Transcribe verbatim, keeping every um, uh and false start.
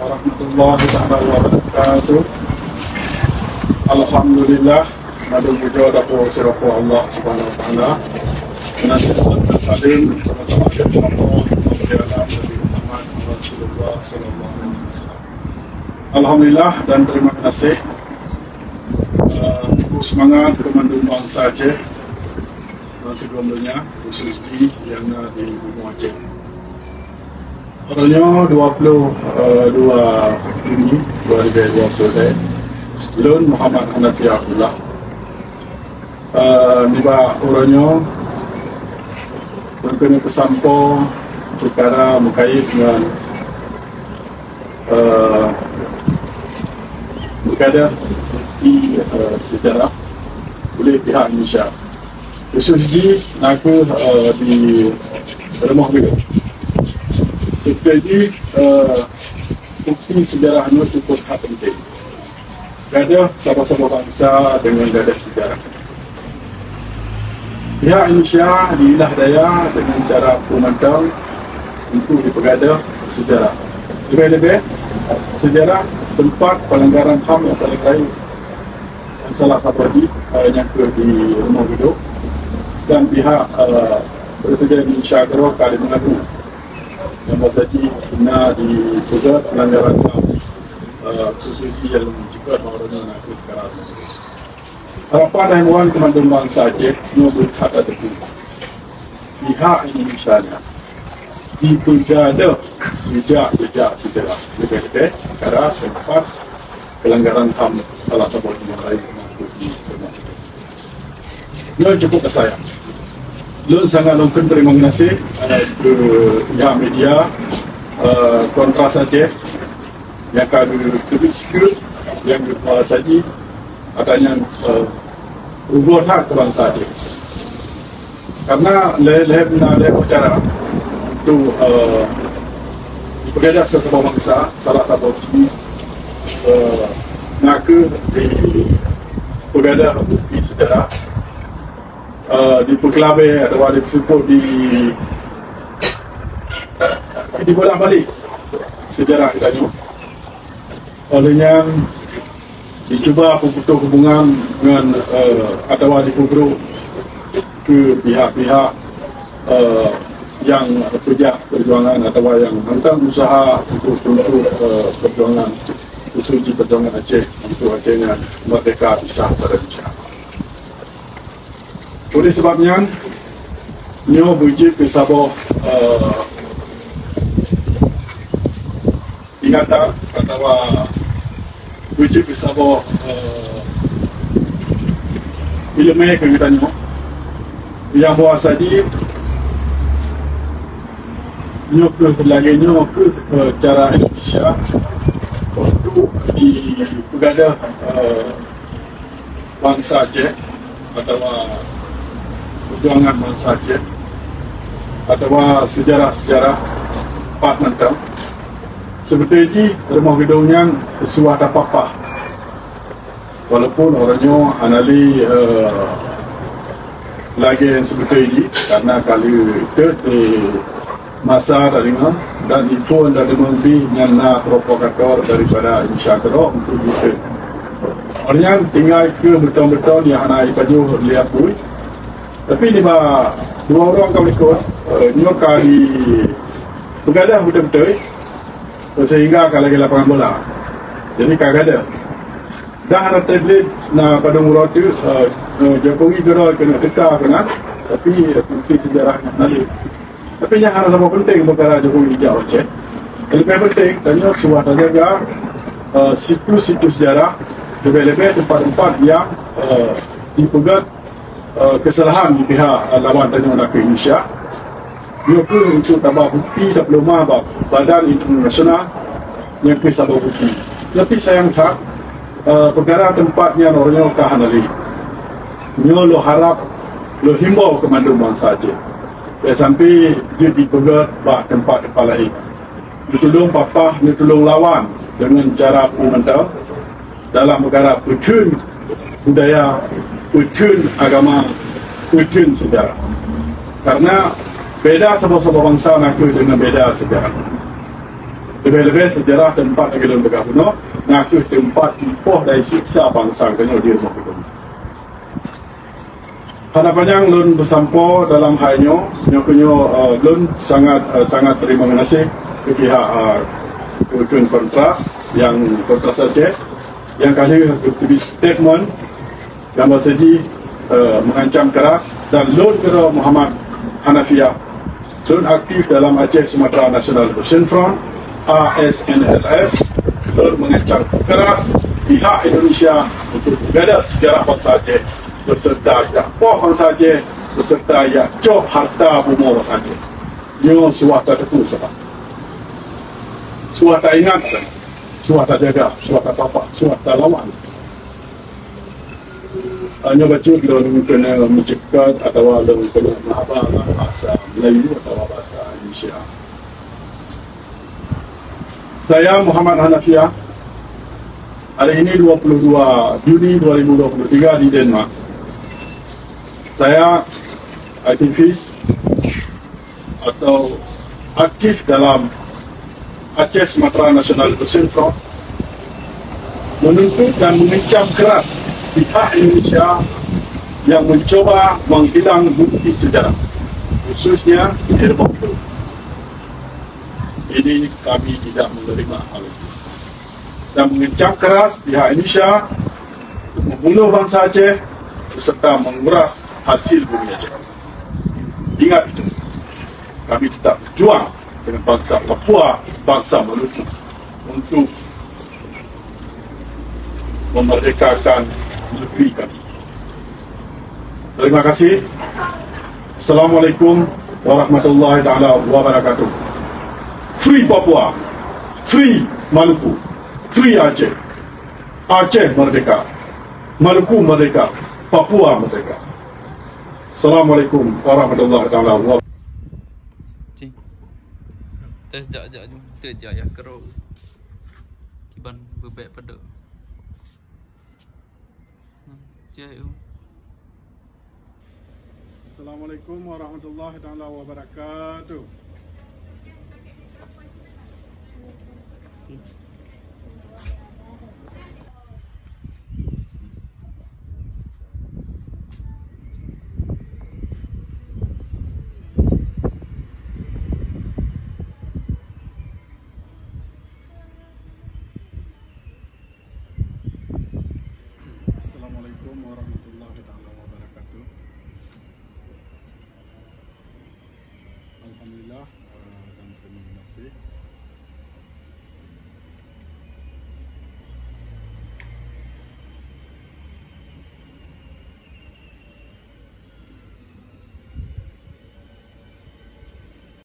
Warahmatullahi taala wabarakatuh. Alhamdulillah, mandum puja dan puji bagi Allah Subhanahu wa taala. Dan salawat salam sama-sama kepada Nabi Muhammad Rasulullah sallallahu alaihi wasallam. Alhamdulillah dan terima kasih, eh, semangat kepada bansa Aceh dan seluruh dunia, khusus di yang ada di Bunoe Aceh. Uroe nyoe dua ploh, eh, dua Juni dua ribu dua puluh dua, lôn Muhammad Hanafi Abdullah. Eh, nibak uroe nyoe, lôn keuneuk peusampoe peukara meukait ngon, eh, peukara bukti, eh, seujarah oleh pihak Indonesia. Khusus jih na kheueh, eh, di Rumoh Geudong. Seperti jih, eh, bukti seujarah nyoe cukup that penting. Gadoh saboh-saboh bansa deungon gadoh seujarah. Pihak Indonesia diilah daya deungon cara peumantong untuk dipeugadoh seujarah. Leubeh-leubeh, seujarah teumpat peulanggaran HAM nyang paleng rayeuk. Dan salah saboh jih, eh, nyang kheueh di Rumoh Geudong. Dan pihak, eh, Presiden Indonesia keudroe ka jimeungaku nyang bahsa jih na dipeugah peulanggaran HAM, eh, khusus jih nyang jikeue bak ureueng nyang na kheueh peukara. Harapan dan himbauan keu mandum bansa Aceh nyoe beuhat tateupeue. Pihak Indonesia nyan jipeugadoh jejak-jejak seujarah, leubeh-leubeh peukara teumpat peulanggaran HAM salah saboh nanggroe laén. Nyoe cukup ka sayang. Lôn sangat lôn kheun teurimong gaséh, eh, keu pihak media, eh, Kontras Aceh nyang ka geuteubiet sikeue nyang geukuasa jih, ata nyan, eh, rugoe that keu bansa Aceh. Karena lé-, lé-, na lhèe cara untuk, eh, dipeugah saboh bansa, salah saboh jih, eh, na kheueh dipeugah bukti seujarah, eh, dipeukeulabeh atawa dipeuseupôt di, dibolak-balik seujarah geutanyoe. Óh lheueh nyan, dicuba peuputôh hubungan ngon, eh, atawa dipeubrôk keu pihak-pihak, eh, nyang peujah peujuangan atawa nyang mantong useuha untuk, untuk, eh, peujuangan, khusus jih peujuangan Aceh, untuk Aceh nyan merdeka, pisah daripada Indonesia. Oleh sebab nyan, nyoe beujeuet keu saboh, eh, ingatan atawa beujeuet keu saboh, eh, ileumèe keu geutanyoe nyang bahwa saji nyoe kheueh lagèe nyoe kheueh, eh, cara Indonesia untuk dipeugadoh, eh, bansa Aceh atawa peujuangan bansa Aceh atawa seujarah-seujarah pat mantong. Seubeutôi jih rumoh geudong nyan suah tapapah. Walaupun uroe nyoe hana lé, eh, lagèe seubeutôi jih, karena ka lheueh teuk di masa tadeungoe dan info nyang tadeungoe pih nyan na provokator daripada Indonesia keudroe untuk jiteuek. Awaknyan tinggai keu beutôi-beutôi nyang hana jipajoh lé apui. Tapi nibak dua ureueng ka meulikot, eh, nyoe ka jipeugadoh beutôi-beutôi, sehingga ka lagèe lapangan bola. Jadi ka gadoh. Dah hana tablet na padum uroe teuk, eh, eh, Jokowi keudroe keuneuk teuka keunan, tapi, eh, bukti seujarah nyan hana. Tapi nyan hana saboh penting peukara Jokowi jak u Aceh. Leubeh penting, tanyoe suah tajaga, eh, situs-situs seujarah, leubeh-leubeh teumpat-teumpat nyang, eh, jipeugöt, eh, keusalahan di pihak, eh, lawan tanyoe nakeuh Indonesia. Nyoe kheueh untuk taba bukti tapeuleumah bak badan internasional nyang kheueh saboh bukti. Tapi sayang that, eh, peukara teumpat nyan uroe nyoe ka hana lé. Nyoe lôn harab, lôn himbau keu mandum bansa Aceh, bèk sampai jeuet jipeugöt bak teumpat-teumpat laén. Neutulông papah, neutulông lawan deungon cara peue mantong dalam peukara peutheun budaya, peutheun agama, peutheun seujarah. Karena beda saboh-saboh bansa nakeuh deungon beda seujarah. Leubeh-leubeh seujarah teumpat lagée lôn peugah bunoe, na kheueh teumpat jipoh dan jisiksa bansa geutanyoe di rumoh geutanyoe. Hana panyang lôn beusampoe dalam hai nyoe, nyoe keunyoe, eh, lôn sangat, eh, sangat terima kasih keu pihak, eh, keu, keu Kontras nyang Kontras Aceh nyang ka lheueh geuteubiet statement nyang bahasa jih, eh, mengancam keras dan lôn keudroe Muhammad Hanafiah. Lôn aktif dalam Aceh Sumatera National Liberation Front, A S N L F. Lôn mengancam keras pihak Indonesia untuk menggada sejarah bansa Aceh beserta jak poh bansa Aceh beserta jak cob harta bumoe bansa Aceh. Nyoe suah tateupeue sabab. Suah taingat, suah tajaga, suah tatapa, suah talawan. Hanya bacut lôn keuneuk meuceukat atawa lôn keuneuk meuhaba ngon bahasa Melayu atawa bahasa Indonesia. Saya Muhammad Hanafiah. Hari ini dua puluh dua Juni dua ribu dua puluh tiga di Denmark. Saya aktivis atau aktif dalam Aceh Sumatera National Liberation Front, menuntut dan mengecam keras pihak Indonesia yang mencoba menghilang bukti sejarah, khususnya di Lebak Bulus. Ini kami tidak menerima hal itu dan mengecam keras pihak Indonesia untuk membunuh bangsa Aceh beserta menguras hasil bumi Aceh. Ingat itu, kami tetap berjuang dengan bangsa Papua, bangsa Maluku untuk memerdekakan negeri kami. Terima kasih. Assalamualaikum warahmatullahi taala wabarakatuh. Free Papua, free Maluku, free Aceh. Aceh merdeka, Maluku merdeka, Papua merdeka. Assalamualaikum warahmatullahi taala wabarakatuh. Cing. Tes jak-jak ju. Tes jak ya kero. Kiban bebek pedok. Cek. Assalamualaikum warahmatullahi taala wabarakatuh. Assalamualaikum warahmatullahi taala wabarakatuh. Alhamdulillah, eh, dan terima kasih.